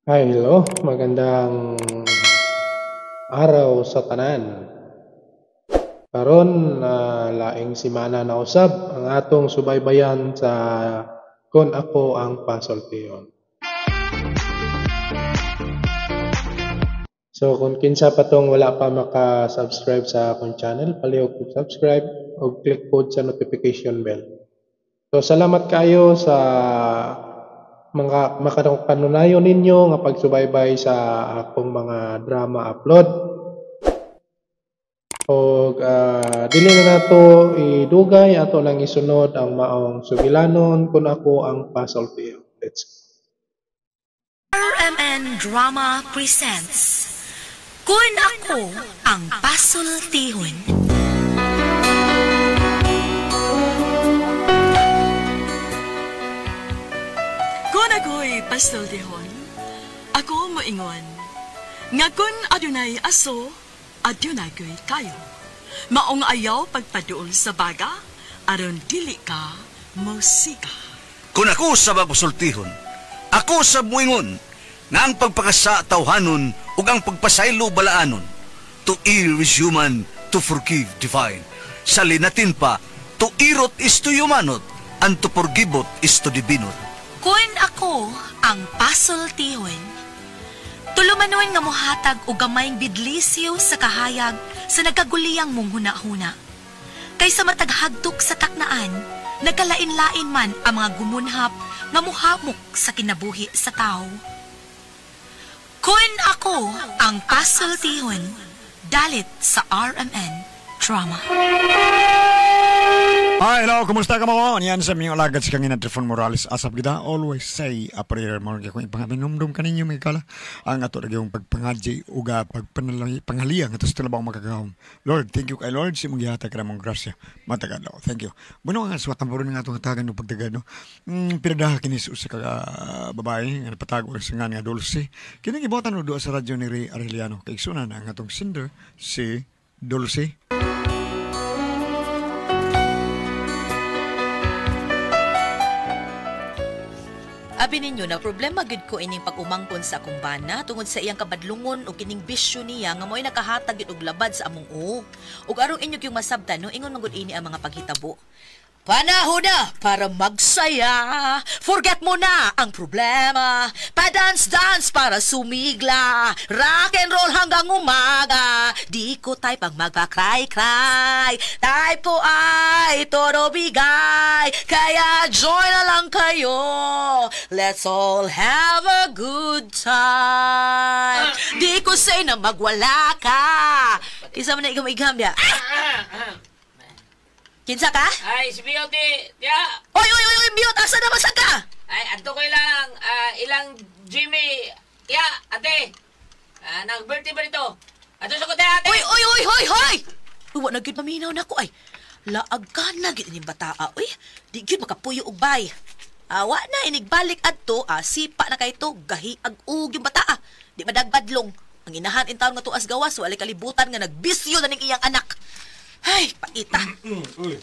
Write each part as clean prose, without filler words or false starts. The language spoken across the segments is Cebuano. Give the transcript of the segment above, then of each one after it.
Hi, hello. Magandang araw sa tanan. Karon laing semana na usab ang atong subaybayan sa Kon Ako Ang Pasultihon. So kung kinsa pa tong wala pa maka-subscribe sa akong channel, palihog og subscribe og click pod sa notification bell. So salamat kayo sa mga makanunayon ninyo nga pagsubaybay sa akong mga drama upload. Og dili na nato idugay, ato lang isunod ang maong sugilanon Kon Ako Ang Pasultihon. Let's go. RMN Drama presents Kun Ako Ang Pasultihon. Kun ako'y pasultihon, ako moingon, nga kun adunay aso, adunay ko'y kayo. Maong ayaw pagpaduol sa baga, aron dili ka musika. Kun ako sa pasultihon, ako sa moingon, nga ang pagpakasa tawhanon ug ang pagpasaylo balaanon. To err is human, to forgive divine. Sa linatin pa, to irot is to humanot, and to forgivot is to divinot. Kun ako ang pasultihon, tulumanon nga mohatag og gamayng bidlisyo sa kahayag sa nagkaguliyang mong huna-huna. Kaysa mataghagdok sa taknaan, nagkalain-lain man ang mga gumunhap nga muhamok sa kinabuhi sa tao. Kun ako ang pasultihon, dalit sa RMN Drama. Hi, hello, kumusta ka mo? Niyan sa miyong alagad si Kangina Trifon Morales. Asap kita, always say a prayer mo. Kung ipangaminumdum ka ninyo, may kala. Ang ato lagi yung pagpangadji, uga, pagpanghaliya, nga ito sa tulabang makagahom. Lord, thank you kay Lord, si mong gihatag ka namong grasya. Matagad ako, thank you. Bueno, nga, suwatan po rin nga itong hatagan ng pagdagan, no? Pinadaha kinis usa ka babae, nga napatago sa nga Dulce. Kini gibuhatan no doa sa radyo ni Ray Arellano. Kay igsunan ang atong sender, si Dulce. Abi ninyo na problema gyud ko ining pag-umangkon sa akong bana tungod sa iyang kabadlungon o kining bisyo niya nga mo'y nakahatag gyud og labad sa among uo. Ug aron inyo gyud masabtan no, ingon man gud ini ang mga paghitabo. Panahon na para magsaya. Forget mo na ang problema. Pa-dance-dance para sumigla. Rock and roll hanggang umaga. Di ko type ang magpa-cry-cry. Type ko ay todo bigay. Kaya join na lang kayo. Let's all have a good time. Di ko say na magwala ka. Isa man na igam-igam niya. Kinsa ka? Ay, si Beauty! Ya! Oy, oy, oy, oy, Beauty! Asa naman sa ka? Ay, adto ko ilang, ilang Jimmy! Ya, ate! Nag-birthday ba dito? Adto sa kote, ate! Oy, oy, oy, oy, oy! Uy, wa na gyud maminaw na ko, ay. Laag ka na gyud ining bataa, oy. Di gyud makapuyo og bay. Awa na, inigbalik adto, sipa na kay to, gahiag ug yung bataa. Di madagbadlong. Ang inahan in taon nga tuas gawas, walay kalibutan nga nagbisyo na ning iyang anak. Ay, paita. Uy,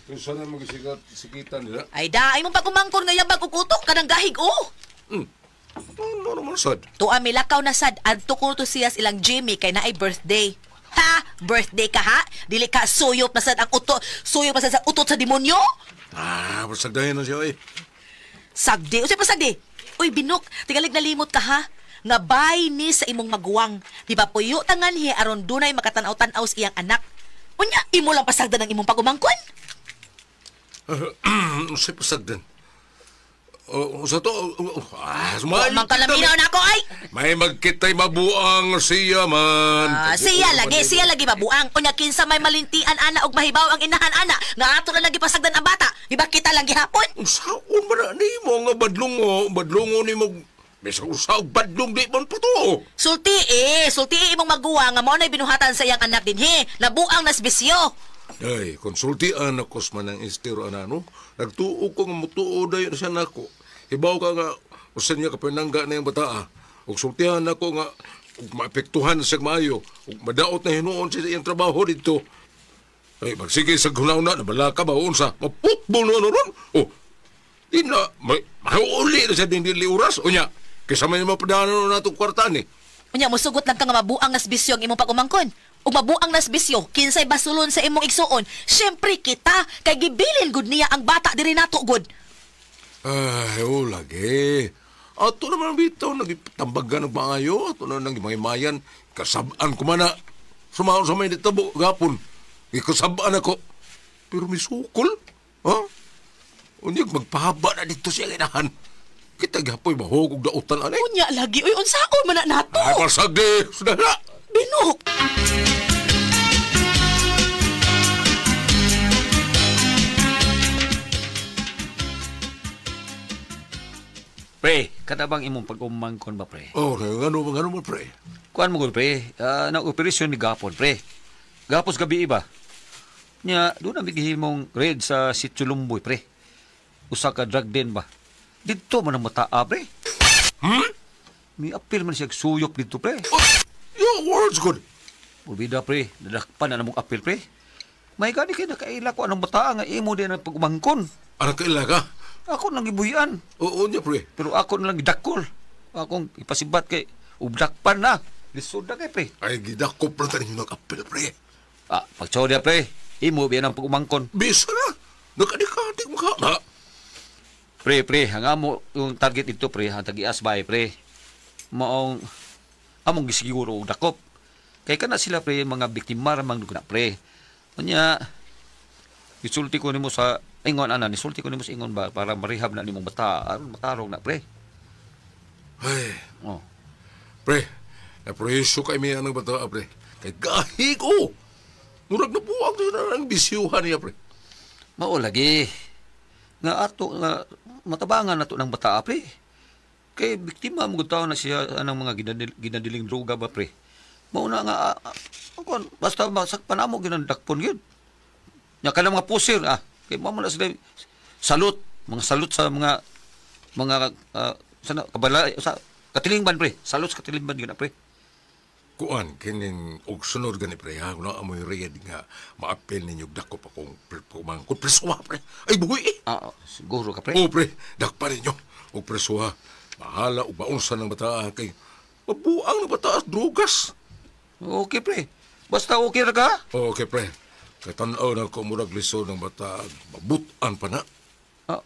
kung saan na magsikitan nila? Ay, daay mong pag-umangkon nga yabag kukutok ka ng gahig, oh! Ano naman, sad? Tuwa, milakaw na, sad. Adto ko to siyas ilang Jimmy kay naay birthday. Ha? Birthday ka, ha? Dili ka suyop na sad ang utot. Suyop na sad sa utot sa demonyo? Ah, pasagdahin na siya, eh. Sagdi? O siya pasagdi? Uy, binok, tigalig nalimot ka, ha? Nga bay ni sa imong maguwang. Di ba puyo tanganhi aron dunay makatanaw-tanaw sa iyang anak? Unya, imo lang pasagdan ang imong pag-umangkon? Unsay pasagdan? Sa to, mang kalaminaw na ako, ay! May magkita'y mabuang siya man. Siya lagi mabuang. Unya, kinsa may malintian, ana, og mahibaw ang inahan, ana. Nga ato na lagi pasagdan ang bata. Di ba kita lang gihapon? Saon ba na nimo nga badlungo? Badlungo ni mo. Bisa usaw badlong di man po to. Sulti imong maguwa nga mao na'y binuhatan sa iyang anak dinhi. Nabuang nasbisyo. Ay, konsultian ako sa manang estero anano. Nagtuo ko nga mutuo dayon siya nako. Hibaw ka nga usan niya kapinangga na yung bataa. Ug sultihan ako nga ug maapektuhan siya maayo. Ug madaot na hinuon siya iyang trabaho dito. Ay, magsige sa gunaw na, nabala ka ba unsa? Maputbol na ron. Oh, di na, may, mauli na siya din dili oras. O niya, Kaysa may mapadanon na itong kwartaan eh. Unya, musugot lang ka nga mabuang nas bisyo ang imong pag-umangkon. Ug mabuang nas bisyo, kinsay basulon sa imong igsuon. Siyempre kita, kay gibilin gud niya ang bata diri nato gud. Ay, oh, lagi. Ato naman bitaw, nagtambagan ng maayo. Ato na nang gimayan. Kasabaan ko man na. Sumaon sa may nitabo, gapon. Ikasabaan ako. Pero misukol. Ha? Unyag, magpahaba na dito siya ginahan. Kita gapoy mahog og dautan ani. Unya lagi, uy, unsaon man na nato? Ay, pasagdi! Sudah na! Binok! Pre, katabang imong pag-umangkon ba, pre? Oh, ngano man, pre? Kuan mo gud, pre. Nag-operasyon ni gapon, pre. Gapos gabi iba. Nya, doon na migihimong raid sa Sitio Lumboy, pre. Usa ka drug den ba? Dito man ang mataa, pre. Hmm? May apil man siya suyop dito, pre. Oh, your words good. Urbida, pre. Nadakpan na namong apil, pre. May gani kay nakaila ko anong mataa nga imo din ang pag-umangkon. Anong kaila ka? Ako nang gibuhian. Oo niya, pre. Pero ako na lang gidakol. Akong ipasibat kay ubdakpan na. Lisod na kay, pre. Ay, gidakop na tayo nag-apil, pre. Ah, pagtsaw niya, pre. Imo biyan ang pag-umangkon. Bisa na. Nakadikadik mo ka. Na. Pre, ang amo yung target dito, pre, ang tag-ias bay, pre. Maong among gisiguro og dakop. Kay kana sila, pre, mga biktima ra mang dugna, pre. Unya, isulti ko nimo sa ingon ana, nisulti ko nimo sa ingon ba para marehab na nimong bata, aron matarong na, pre. Ay. Oh. Pre, naprohiso kay mi anang bata, pre. Kay gahi ko. Murag na buwag na ang bisyuhan niya, pre. Mao lagi. Nga ato nga matabangan nato ng bata, pre. Kay biktima mo gud na siya anang mga ginadiling droga ba, pre. Mao na nga kuan basta masakpan amo ginandakpon gyud. Nya kanang mga pusir ah, kay mao man na sila salute, mga salute sa mga sana kabala sa katilingban, pre. Salute sa katilingban gyud na, pre. Kuan kining og sunod gani, pre, ha, kuna amoy red nga maapil ninyo dakop akong pumangkot presuha, pre. Ay buhi eh. Ah, siguro ka, pre. Oh, pre, dakpa ninyo og presuha. Bahala og baunsa ng bata kay mabuang ng bata drogas. Okay, pre. Basta okay ra ka? Okay, pre. Kay tan-aw na ko murag lisod ng bata, mabutan pa na. Ah,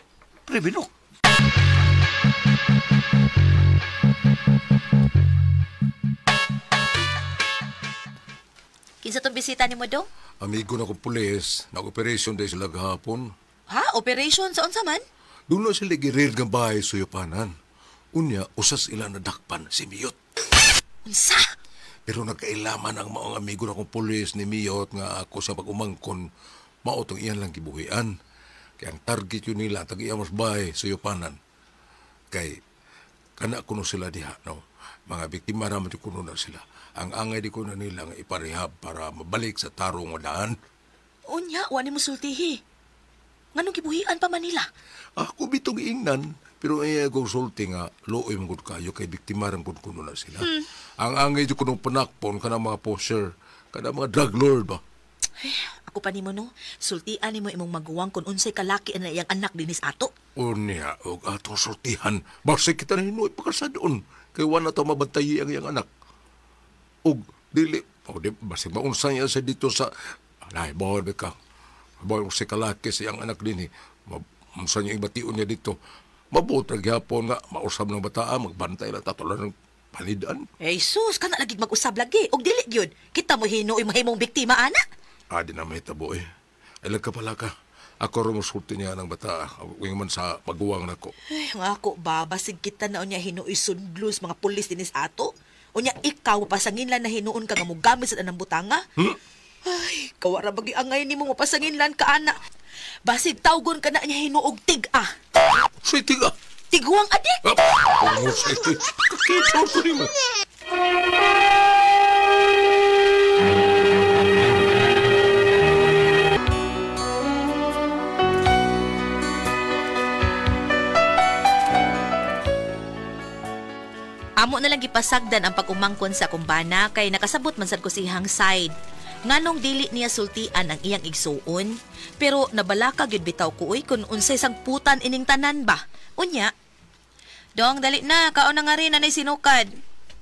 pre, binok. Kinsa tong bisita nimo dong? Amigo na ko pulis, nag-operation day sila gahapon. Ha? Operation sa unsa man? Doon na sila girir nga bahay suyupanan. Unya, usas ila nadakpan si Miyot. Unsa? Pero nagkailaman ang maong amigo na kong pulis ni Miyot nga ako sa pag-umangkon, mao tong iyan lang gibuhian. Kaya ang target yun nila, tag iya mas bahay suyupanan. Kay, kana kuno sila diha, no? Mga biktima raman di kuno na sila. Ang angay di kuno nila nga iparehab para mabalik sa tarong daan. Unya, wa nimo sultihi. Nganong gibuhian pa man nila? Ako bitong ingnan, pero ay akong sulti nga, luoy mong gud kayo kay biktima rin kun kuno na sila. Ang angay di kunong panakpon kanang mga poser, kanang mga drug lord ba? Ay, ako pa nimo no, sultian nimo imong maguwang kung unsay kalaki ang iyang anak dinis ato. Unya, og atong sultihan, basig kita na hinuoy pagkasadon, kay wala to mabantayi ang iyang anak. Og dili, o di, basig maunsa niya sa dito sa, alay, bawal ba ka? Bawal sa kalaki sa iyang anak din eh. Maunsa niya ibation niya dito. Mabuot na gihapon nga, mausab ng bataa, magbantay lang, tatulan ng panidan. Eh, sus, kana lagi mag-usab lagi. Og dili gyud. Kita mo hinuoy mahimong biktima, ana. Ah, di na mahitabo eh. Ay, lagka pala ka. Ako rumusulti niya ng bata. Ako man sa maguwang nako. Ay, nga ako ba, basig kita na unya hinuoy sundlos mga pulis dinis ato. Unya ikaw, mapasanginlan na hinuon ka nga mogamit sa tanang butanga. Hmm? Ay, kawara bagi angay nimo mapasanginlan ka, ana. Basig tawgon ka na niya hinuog tig-a. Say tig-a? Tiguang adik! Ah, oh, say tig. Kakita ko nimo. Amo na lang gipasagdan ang pag-umangkon sa kumbana kay nakasabot man sad ko sa iyang side. Nganong dili niya sultian ang iyang igsuon, pero nabalaka gyud bitaw ko oy kun unsay sangputan ining tanan ba. Unya, Dong, dali na. Kaon na nga rin, anay sinukad.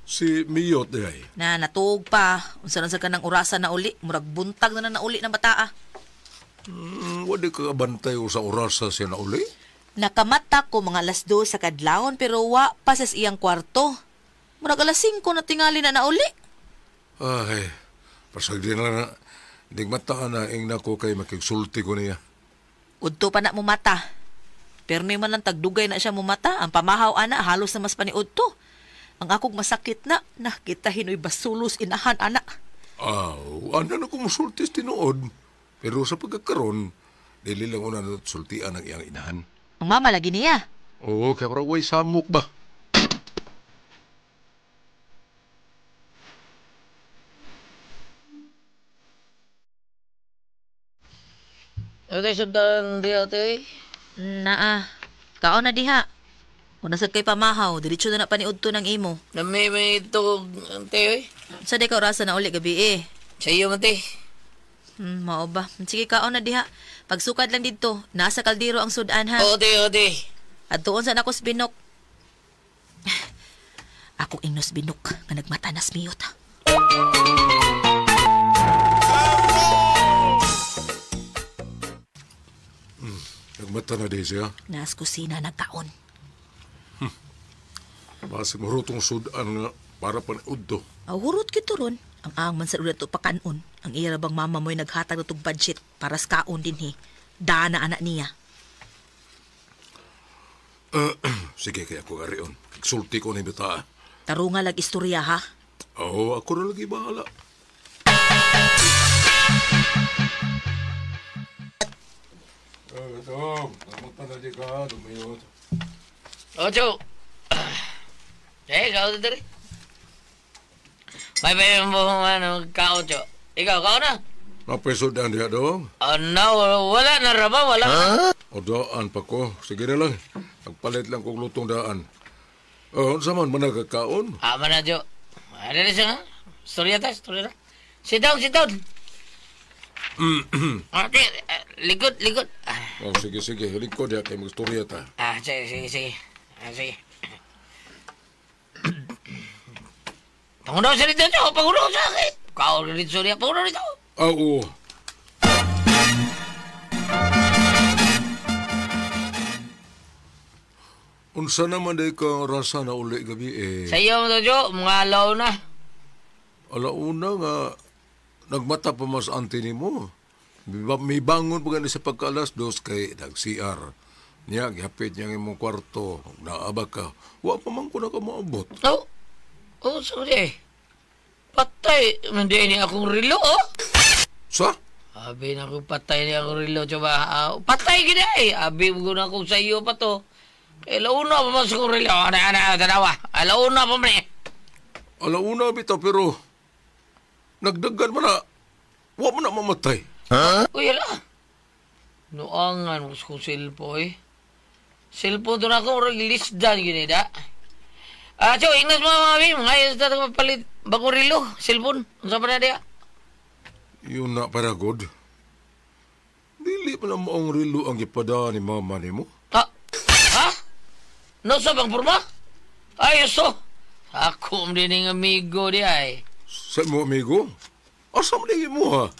Si Miyot diay. Na, natuog pa. Unsa na sa kanang orasan na uli. Murag buntag na na nauli ng bataa. Wadi ka abantay sa orasa siya na uli? Nakamata ko mga 2:00 sa kadlawon pero wa pa sa iyang kwarto. Murag 5:00 na tingali na nauli. Ay, pasagdi na lang na. Nigmata na ing nako kay makigsulti ko niya. Udto pa na mumata. Pero may man lang tagdugay na siya mumata. Ang pamahaw ana halos na mas paniudto. Ang akong masakit na, nakita hinoy basulos inahan ana. Aw, ana na ko musulti tinuod. Pero sa pagkakaron, dili lang una na sultian ang iyang inahan. Ang mama lagi niya. Oo, kaya parang way samok ba? Okay, sundan diha, te. Naa, kaon na diha. Kung nasad kay pamahaw, diretso na na paniudto ng imo. Nami may tugog, te, oy. Sa di ka orasa na uli gabi eh. Sa iyo man, te. Mao ba? Sige, kaon na diha. Pagsukad lang didto, nasa kaldero ang sudan ha. Oo, te, oo, te. At doon sa nakos binok. Ako ingnos binok nga nagmata nas miyot. Nagmata na di siya. Nas kusina nagkaon. Basig marutong sudan nga para paniudto. Aw, hurot kito ron. Ang ang man sa ulat pakanon. Ang iya bang mama mo'y naghatag na tong budget para sa kaon din he. Dana anak niya. Sige, kaya ako garion. Sulti ko ni bata. Tarunga lag istorya ha. Oo, ako na lagi bahala. Ito, namunta na di ka, dumiyot. Ocho. Eh, ikaw na diri. May bayan mo ano, kao, Cho. Ikaw, kao na. Napeso daan diha dong. Ano, wala na raba, wala na. O daan pa ko. Sige na lang. Nagpalit lang kong lutong daan. O, unsa man man nagkakaon? Ama na, Jo. Ano na siya nga? Storya ta, storya ta. Sit down, sit down. Okay, likod, likod. Oh, sige, sige. Lingkod diha kay magstorya ta. Ah, sige, sige, sige. Ah, sige. Pangunaw sa rito, Jo. Pangunaw sa akin. Kao na rito, sorry. Pangunaw rito. Ah, oo. Unsa naman day ka rasa na uli gabi eh? Sa iyo mo to, Jo. Mga alaw na. Alauna nga, nagmata pa mas ante ni mo. May bangon pa gani sa pagka-alas 2 kay nag-CR. Niya, gihapit niya ang imong kwarto. Naaba ka. Wa pa man ko na ka maabot. Oh, oh, sorry. Patay. Hindi ni akong relo, oh. Sa? Abi na akong patay ni akong relo. Tsoba, patay gina eh. Abi mo na akong sa iyo pa to. Alauna pa man sa akong relo. Ana, ana, tanawa. Alauna pa man eh. Alauna bitaw pero nagdagan man na. Wa man na mamatay. Huh? Uy, ala. Nuangan mo sa kong cellphone eh. Cellphone to na akong release dan gini da. Ah, Cho, ingnas mga mami. Mga ayos na ito mapalit. Bagong relo, cellphone. Ano sa pa na diya? Yun na para good. Dili pa na maong relo ang gipada ni mama ni mo. Ha? Ha? No sa bang purma? Ayos to. Ako din ng amigo di ay. Sa mo amigo? Asa man mo ha?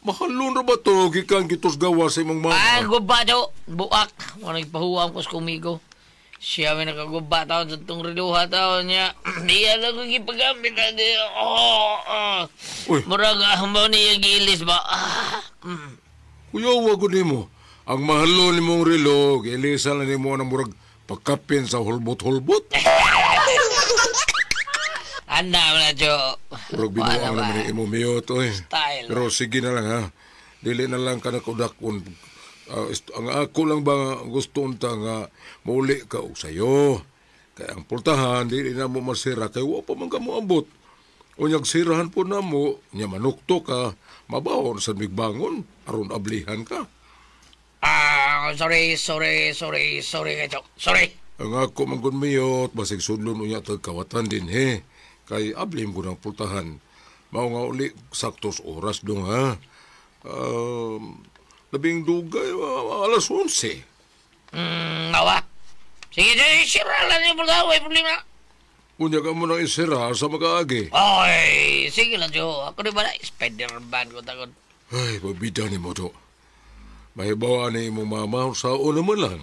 Mahalon ra ba to gikan gitos gawa sa imong mama? Ah, guba daw. Buak. Wala nagpahuwam ko sa kumigo. Siya may nakaguba taon sa itong reluha taon niya. Iya lang ko gipagamit. Oh, oh. Uy. Murag mo niya gilis ba? Kuya, wag ko nimo. Ang mahalon ni mong relo, gilisa lang nimo ng murag pagkapin sa hulbot-hulbot. Anda mo na, Jo. Murag binuang naman ni imo miyot, oy. Style. Pero sige na lang, ha. Dili na lang ka nakudakon. Ang ako lang ba gusto unta nga mauli ka og sayo. Kaya ang pultahan, dili na mo masira kay wa pa man ka moabot. Unyag sirahan po na mo, nya manukto ka, mabawon sa migbangon, aron ablihan ka. Ah, sorry, sorry, sorry, sorry, kayo. Sorry. Ang ako man gun miyot, basig sudlon unya tag kawatan din he. Kay ablim ko ng pultahan. Mao nga uli saktos oras dong ha. Labing dugay, 11:00. Awa. Sige, sira lang yung porta. Way problema. Unya ka mo nang isira sa magaagi. Oy, sige lang, Jo. Ako di ba na? Spider-Man ko takot. Ay, pabida ni mo to. Mahibawa ni imong mama sa una man lang.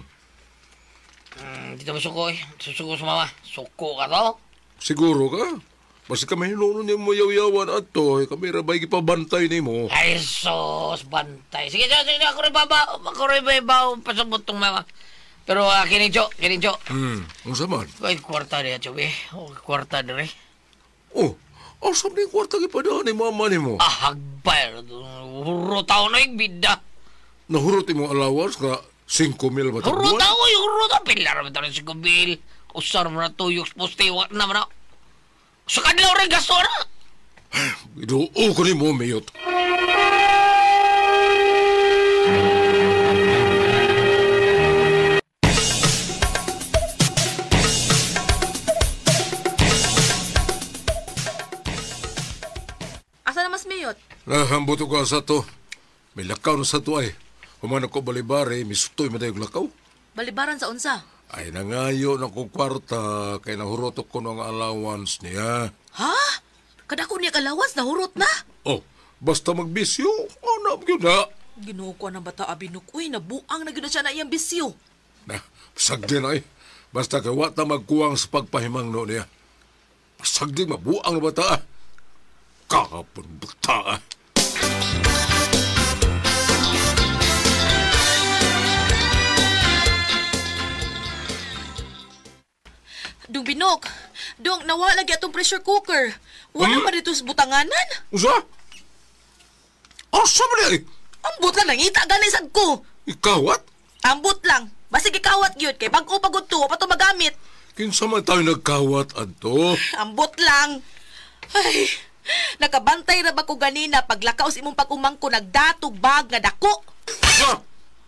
Dito mo suko eh. Susuko sa mama. Suko ka to? Siguro ka. Basta kami hinuno niya mo yaw-yawan at to. Kami rabay gipabantay ni mo. Ay, sus, bantay. Sige, Jo, sige, ako rin baba. Ako rin ba pasabot tong mama. Pero kining Jo, kining Jo. Ang saman? Ay, kwarta niya, Jo, eh. O, kwarta niya, eh. Oh, asam ni kwarta gipadaan ni mama ni mo? Ah, hagbay. Huro tao na yung bida. Nahurot imong allowance nga 5,000 ba? Huro tao, huro tao. Pila naman tayo 5,000. Usar mo na tuyok, poste, wak na man na. Sa kanila rin gasto na. Iduo ko ni mo, Mayot. Asa na mas Miyot? Nahambot ko sa to. May lakaw na sa to ay. Human ako balibari, misutoy madayog lakaw. Balibaran sa unsa? Ay, nangayo na kong kwarta kay nahurot ko ng allowance niya. Ha? Kada ko niya allowance, nahurot na? Oh, basta magbisyo, ano yun na? Ginoo ko ng bata, abinok. Uy, nabuang na yun na siya na iyang bisyo. Na, sagdi na eh. Basta kay wata magkuwang sa pagpahimang no niya. Sagdi, mabuang na bata. Kahapon bata. Dung Binok, dung nawala lagi atong pressure cooker. Wala pa dito sa butanganan. Usa? Asa man eh? Ambot lang, nangita gani sad ko. Ikawat? Ambot lang. Basig ikawat gyud kay bag-o pa gud to, wa pa to magamit. Kinsa man tayo nagkawat adto? Ambot lang. Ay, nakabantay ra ba ko ganina paglakaw sa imong pag-umangko nagdatog bag nga dako. Ha?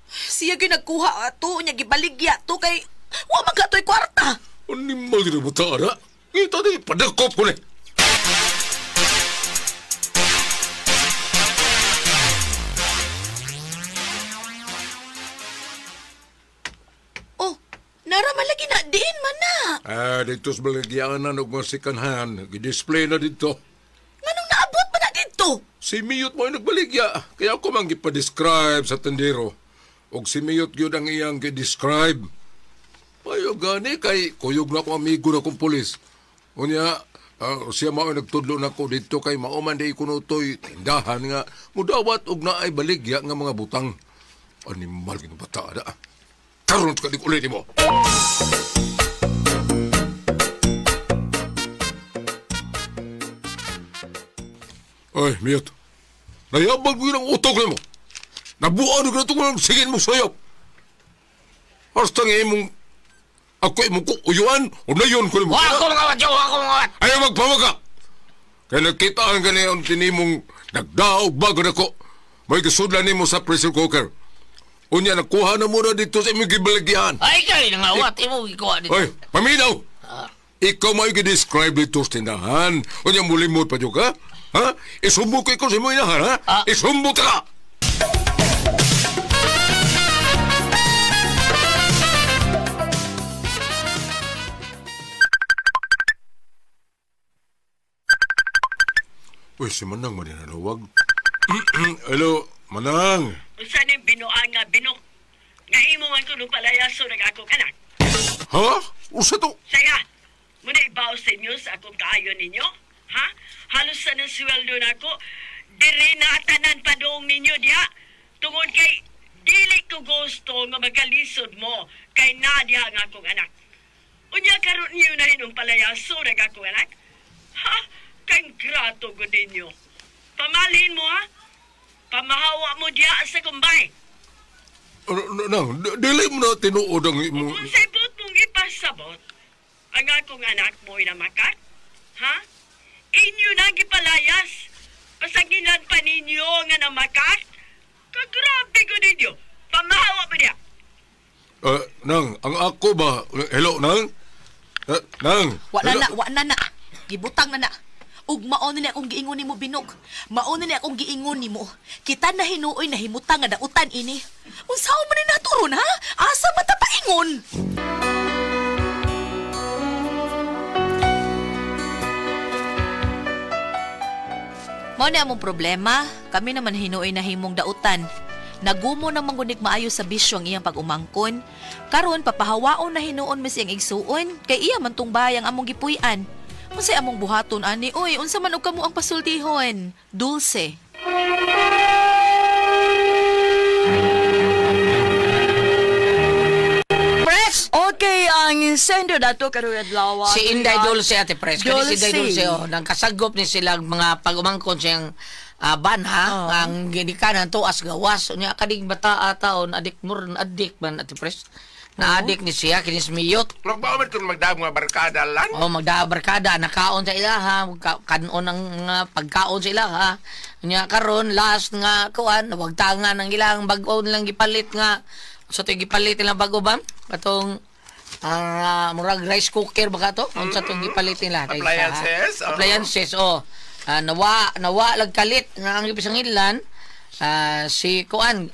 Siya gyud nagkuha ato, nya gibaligya to kay wa man ka to'y kwarta. Animal gid mo ta ara. Ito di padakop ko ni. Oh, nara man lagi na diin man na. Ah, dito sa baligyanan og mga sikanhan, gi-display na dito. Nganong naabot man na dito? Si Miyot mo ay nagbaligya, kaya ako man gipa-describe sa tendero. Og si Miyot gyud ang iyang gi-describe. Payo gani kay kuyog na ko amigo na kong pulis. Unya, siya mao nagtudlo na ko dito kay mao man di kuno toy tindahan nga mudawat og naay baligya nga mga butang. Animal gid bata da. Karon ka di ulit nimo. Oy, Miyot. Nayabag mo ang utok nimo. Nabuan na itong sigin mo sayop. Hasta nga imong ako imong uyuan o nayon ko nimo. Wa ko mga jo, wa ko mga. Ayaw magpamaga. Kaya nagkitaan ka niya ang tinimong nagdaog bago na ko. May kasudlan nimo sa pressure cooker. Unya, nakuha na muna dito sa imong gibalagyan. Ay, kay nangawat imo gikuha dito. Oy, paminaw. Ikaw may gi-describe dito sa tindahan. Unya, mulimot pa dyo ka? Ha? Isumbo ko ikaw sa imong inahan, ha? Isumbo ka! Uy, si Manang maninanawag. Hello, Manang. Unsa ning binuang nga binok? Nga imo man kuno palayaso nag akong anak. Ha? Unsa to? Saya, muna ibaw sa inyo sa akong kaayo ninyo. Ha? Halos sa nang sweldo nako. Diri na tanan padong ninyo diha. Tungod kay dili ko gusto nga magkalisod mo kay na diha nga akong anak. Unya karon niyo na hinong palayaso nag akong anak. Ha? Kang grato ko ninyo. Pamalhin mo, ha? Pamahawa mo diya sa kumbay. Nang, dili mo na tinuod ang imong... Kung sabot mong ipasabot, ang akong anak mo'y namakat, ha? Inyo na gipalayas. Pasaginan pa ninyo nga namakat. Kagrabe ko ninyo. Pamahawa mo diya. Nang, ang ako ba? Hello, Nang? Nang? Wa na na, wa na na. Gibutang na na. Ug mao na ni akong giingon nimo Binok. Mao na ni akong giingon nimo. Kita na hinuoy nahimutang nga dautan ini. Unsaon man ni naturon ha? Asa man ta paingon? Mao ni among problema, kami naman hinuoy na himong dautan. Nagumo na manggunik maayo sa bisyo ang iyang pag-umangkon. Karon papahawaon na hinuon mi siyang igsuon kay iya man tong bayang among gipuy-an. Unsay among buhaton ani oy, unsa man og kamo ang pasultihon? Dulce. Press! Okay, ang sender dato karon adlaw. Si Inday Dulce, Ate Pres. Kani si Inday Dulce. Dulce, oh, nang kasagop ni silang mga pag-umangkon siyang banha, ang ginikanan tuas gawas. Unya, kaning bata taon, adik mur, adik man, Ate Pres. Na adik ni siya, kinis miyot. Nagbaon man itong magdaog mga barkada lang. Oh, magdabarkada, nakaon sa ilaha, kanon ang mga pagkaon sa ilaha. Unya karon last nga kuan, wagtangan ang ilang bag-o nilang gipalit nga sa to gipalit nilang bag-o ba? Katong murag rice cooker ba ka to? Unsa tong gipalit nila? Kaysa, Appliances, oo. Appliances, oh. Nawa lagkalit nga ang gipisangilan si kuan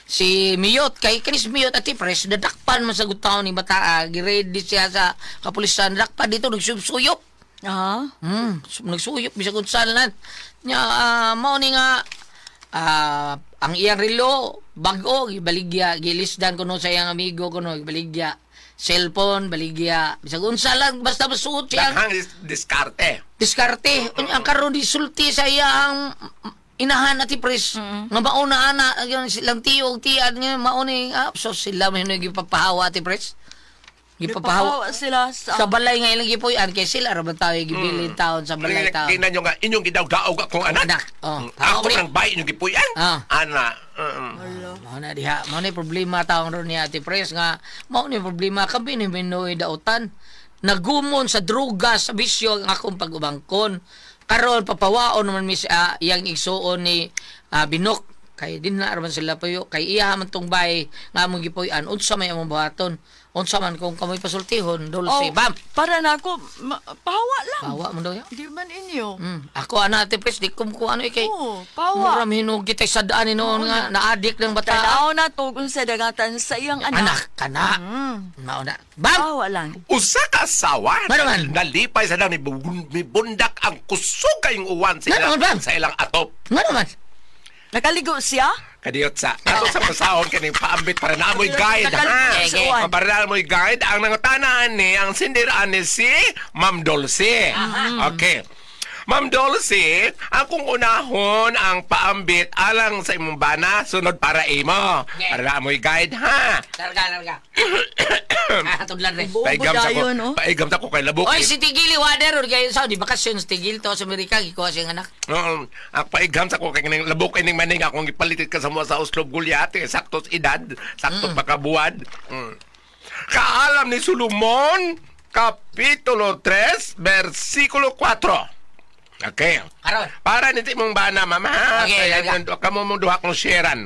si Miyot kay kanis Miyot ati pres dadakpan man sa gutaon ni bata giready siya sa kapulisan dakpan dito nagsuyop. Ah. Nagsuyop bisag unsa lan. Nya mao ni nga ang iyang relo bag-o gibaligya gilisdan kuno sa iyang amigo kuno gibaligya cellphone baligya bisag unsa lang basta masuot siya. Daghang diskarte. Diskarte. Unya ang karon disulti sa iyang inahan ati pres. Nga mauna ana yun, silang tiyo og tiyan nga mauni so sila may gipapahawa ati pres. Gipapahawa sila sa sa balay nga ilang gipuy-an kay sila ra man tayo gibilin taon sa balay taon. Tingnan nyo nga, inyong gidaog-daog akong anak. Anak. Oh. Ako nang bay inyong gipuy-an. Ana. Mao na diha, mao ni problema taon ron ni Ate Pres nga mao ni problema kami ni Minoy dautan. Nagumon sa droga sa bisyo ang akong pag-ubangkon. Karon papawaon naman mis iyang igsuon ni Binok kay din na raman sila puyo kay iya man tong bay nga among gipuy-an unsa may among buhaton unsa man kung kamoy pasultihon Dulce. Oh, Bam para na ako pahawa lang. Pahawa mo daw ya. Di man inyo. Ako ana Ate Pres di ko ko ano kay Oh, pahawa. mura hinog kita sa daan ni noon nga na-addict ng bata. Tanaw na to kung sa dagatan sa iyang anak. Anak kana. Mao na. Bam! Pahawa lang. Usa ka asawa. Mano man? Nalipay sa daw ni mibundak ang kusog kayong uwan sa Ngano ilang, man, Bam? sa ilang atop. Ngano man? Nakaligo siya? Kadiyot sa ato sa pasahon kaning paambit para na amoy guide ha. Nakaligo sa uwan. Para na amoy guide ang nangutanaan ni ang sindiraan ni si Ma'am Dulce. Okay. Ma'am Dulce, akong unahon ang paambit alang sa imong bana sunod para imo. Para na amoy guide ha. Larga, larga. Tudlan rin. Paigam sa ko, dayon, oh. paigam sa ko kay labok. Oy, si Tigil, water, or kayo sa, di bakasyon si Tigil to sa Amerika, gikuha siyang anak. Oo, ang paigam sa ko kay ning labok ining maning akong gipalitit ka sa mga sa Oslob Gulyate, sakto sa edad, sakto pagkabuwad. Kaalam ni Solomon, Kapitulo 3, versikulo 4. Okay. Karon. Para nito imong bana, mama. ha? Okay, Kaya larga. kamo mong duha kong sharean.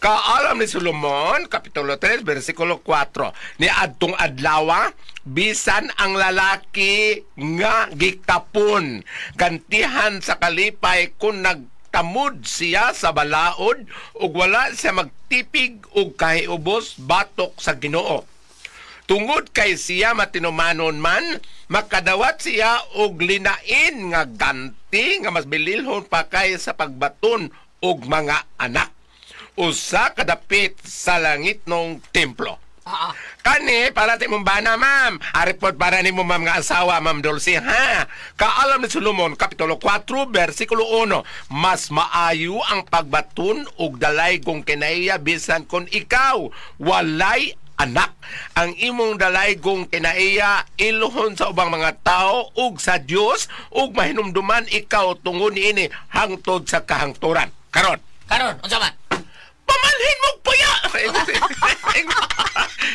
Kaalam ni Solomon, Kapitulo 3, versikulo 4. Ni adtong adlawa, bisan ang lalaki nga gikapon. Gantihan sa kalipay kung nagtamod siya sa balaod ug wala siya magtipig og kahiubos batok sa Ginoo. Tungod kay siya matinumanon man, makadawat siya og linain nga ganti nga mas bililhon pa kay sa pagbaton og mga anak. Usa kadapit sa langit nung templo. Kani, para sa imong bana, ma'am. Aripot para nimo, ma'am, nga asawa, ma'am Dulce, ha? Kaalam ni Solomon, Kapitulo 4, versikulo 1. Mas maayo ang pagbaton og dalay kung kinaiya bisan kon ikaw walay anak. Ang imong dalaygong kinaiya iluhon sa ubang mga tao ug sa Dios ug mahinumduman ikaw tungod niini hangtod sa kahangturan. Karon. Karon, unsa man? Pamalhin mo puya.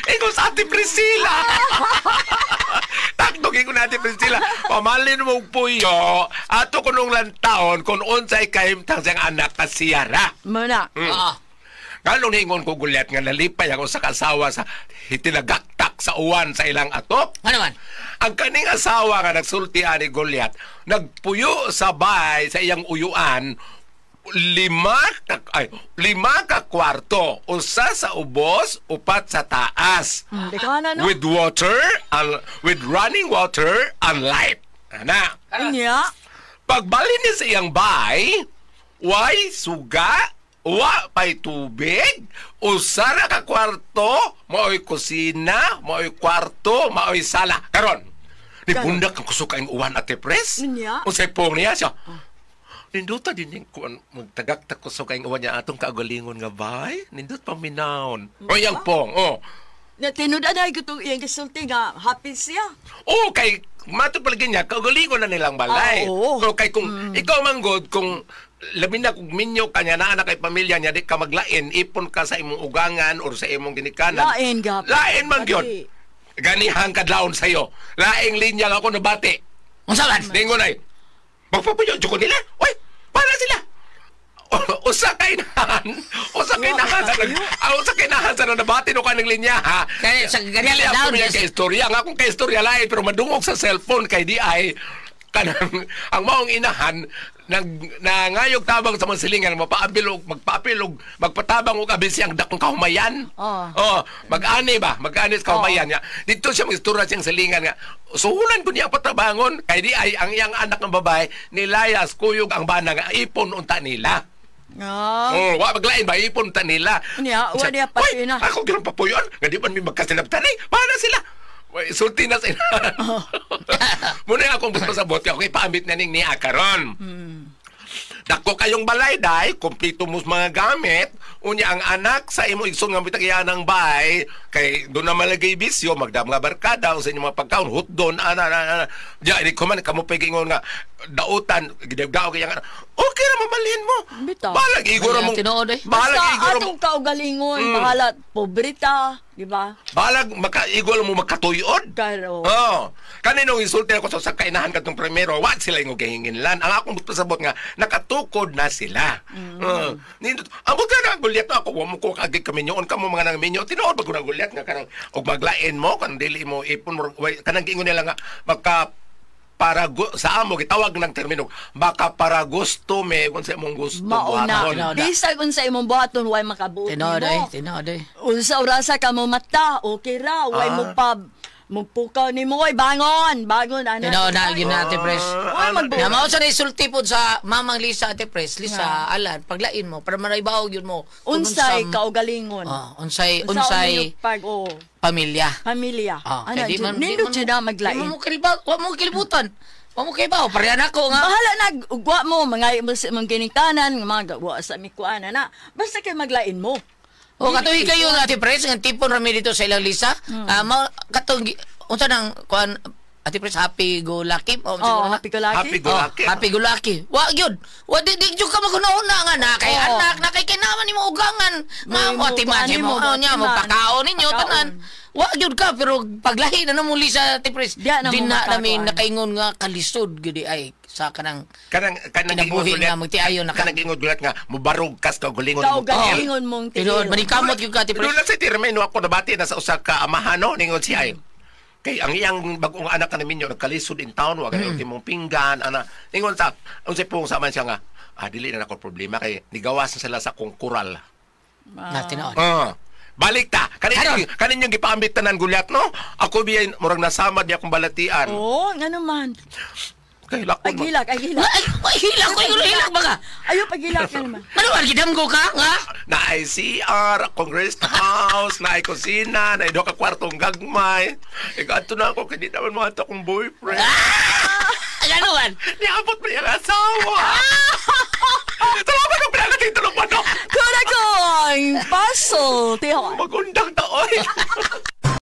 Ingon sa Ate Priscilla. Takdog ingon na Ate Priscilla. Pamalhin mo puyo ato kunong lantaon kung unsay kahimtang siyang anak ka siyara. Muna. Nganong ningon ko gulyat nga nalipay ako sa kasawa sa hitinagaktak sa uwan sa ilang atop? Ano man? Ang kaning asawa nga nagsulti ani Goliath, nagpuyo sa bay sa iyang uyuan 5 ka kwarto, usa sa ubos, 4 sa taas. Dekana, no? With water, and, with running water and light. Ana. Unya. Pagbalhin niya sa iyang bay, way suga, wa pay tubig, usa ra ka kwarto, maoy kusina, maoy kwarto, maoy sala. Karon, nibundak ang kusog kaayong uwan, Ate Pres. Niya? Unsay pong niya siya. Nindot din yung kuan magtagak ta kusog kaayong uwan niya atong kaugalingon nga bay. Nindot paminawon. O iyang pong, oh. Na tinud-an ay gutong iyang gisulti nga happy siya. Oo, kay mato palagi niya, kaugalingon na nilang balay. Ah, oo. So, kay kung ikaw manggod, kung labi na kung minyo ka niya, naa na kay pamilya niya, di ka maglain, ipon ka sa imong ugangan or sa imong ginikanan. Lain gapon. Lain man gyud. Lagi. Ganihang kadlawon sa'yo. Laing linya nga ako nabati. Unsa man? Dingon ay, magpapuyo, ko nila. Uy, para sila. Usa kay nahan. Usa kay nahan sa nag, usa kay nahan sa nabati no kanang linya ha. Kaya sa ganyan Dili ako down, may yes. kay istorya. Nga akong kay istorya lain pero madungog sa cellphone kay di ay kanang ang maong inahan nag nangayog tabang sa mga silingan mapaabil og magpaapil og magpatabang og abi siyang dakong kahumayan. Oh. Oh, mag-ani ba? Mag-ani sa kahumayan niya. Dito siya magistorya siyang silingan nga. Suhulan ko niya patabangon kay di ay ang iyang anak ng babae nilayas kuyog ang bana nga ipon unta nila. Ah. Oh, wa maglain ba ipon ta nila. Niya, wa Siya, niya pati "Uy, na." Ako gyud papuyon, nga di man mi magkasinabtan eh. Para sila. Uy, sulti na sila. Muna akong gusto sa bote, ako ipaambit na ning niya karon. Dako kayong balay day, kumpleto mo sa mga gamit. Unya ang anak sa imo igsoon nga bitag iya ng bay kay do na malagay bisyo magdam nga barkada o sa inyong mga pagkaon hotdon ana ana ana. Diya di ko man kamo pay gingon nga dautan gidagdaw kay ang anak. Okay ra mamalhin mo. Bitaw. Balag igor Ay, mo. tinuod eh. Balag Basta igor mo. atong kaugalingon, bahala pobreta, di ba? Balag makaigol mo makatuyod. Karo. Oh, kaninong insulti ako sa kainahan katong primero, wa sila yung gihinginlan. Ang akong pasabot nga nakatukod na sila. Mm. Nindot, ang buta na gulyat ako, wa mo ko kagig kami nyoon kamo mga nang minyo. Tinuod ba ko nang gulyat nga kanang og maglain mo kan dili mo ipon mo kanang giingon nila nga maka para sa amo gitawag ng termino maka para gusto me kung sa imong gusto Mauna. buhaton. Bisag unsa imong buhaton way makabuot Tinuod eh, nimo. tinuod eh. Unsa orasa ka mo mata, okay ra, way mo pa mupukaw nimo oy bangon, bangon ana. Tinuod na gyud na Ate Pres. Way magbuot. Na mao sa isulti pod sa Mamang Lisa Ate Pres, Lisa, Alan, paglain mo para manaybaog yun mo. Kung Unsay unsam- kaugalingon. Ah, unsay Unsa unsay ninyo pag oh, pamilya. pamilya. Ah, Ana, kay di man- di nindot man- jud na maglain. Di mo kilibat, wa mo kilibutan. Wa mo kibaw, parehan ako nga. Bahala na ugwa mo mga imo sa imong ginikanan, mga gawa sa mikuana na. Basta kay maglain mo. O katuhi kayo nga Ate Pres, nga tipon rami dito sa ilang Lisa. Ah, mao katong unsa nang kuan Ate Pres, happy go lucky. O, Oh, happy go lucky. Happy go lucky. Oh, happy go lucky. Wa gyud. Wa di di jud ka maghuna-huna nga na kay Oo. anak na kay kinaman nimo ugangan. Nga May mo atiman kuan mo nimo, oh, niya mo atiman. pakaon ninyo Pakaon. tanan. Wa gyud ka pero paglahi na namo Lisa Ate Pres. Diya na Di mo na nami makakuan. nakaingon nga kalisod gyud di ay sa kanang Kanang kanang Kinabuhi gingon gulyat- nga, magtiayon na ka. Kanang gingon gulyat nga mubarog kas kaugalingon mo. Kaugalingon mong tiil. Tinuod manikamot gyud ka Ate Pres. Doon lang sa termino ako nabati na sa usa ka amahan no ningon siya ay. Kay ang iyang bagong anak ka ninyo nagkalisod in town wa gani timong pinggan ana ningon sa unsay pong sama siya nga ah dili na nako problema kay nigawas na sila sa kong kural. Na tinuod. Ah. Balik ta. Kanin kanin yung gipaambit tanan gulyat no. Ako biya murag nasama di akong balatian. Oo, ngano man. Kay lakon Ay gilak, ay gilak. Ay, ay hilak ko hilak ba ka? Ayo pagilak ka naman. Ano man gidamgo ka nga? Na ICR, Congress House, na kusina, na ka kwartong gagmay. Ikato na ako, kaya di naman mga akong boyfriend. Ano man? Niabot mo niyang asawa. Salamat ang pinakatitulong mo, no? Kurakong puzzle. Tihon. Magundang taoy.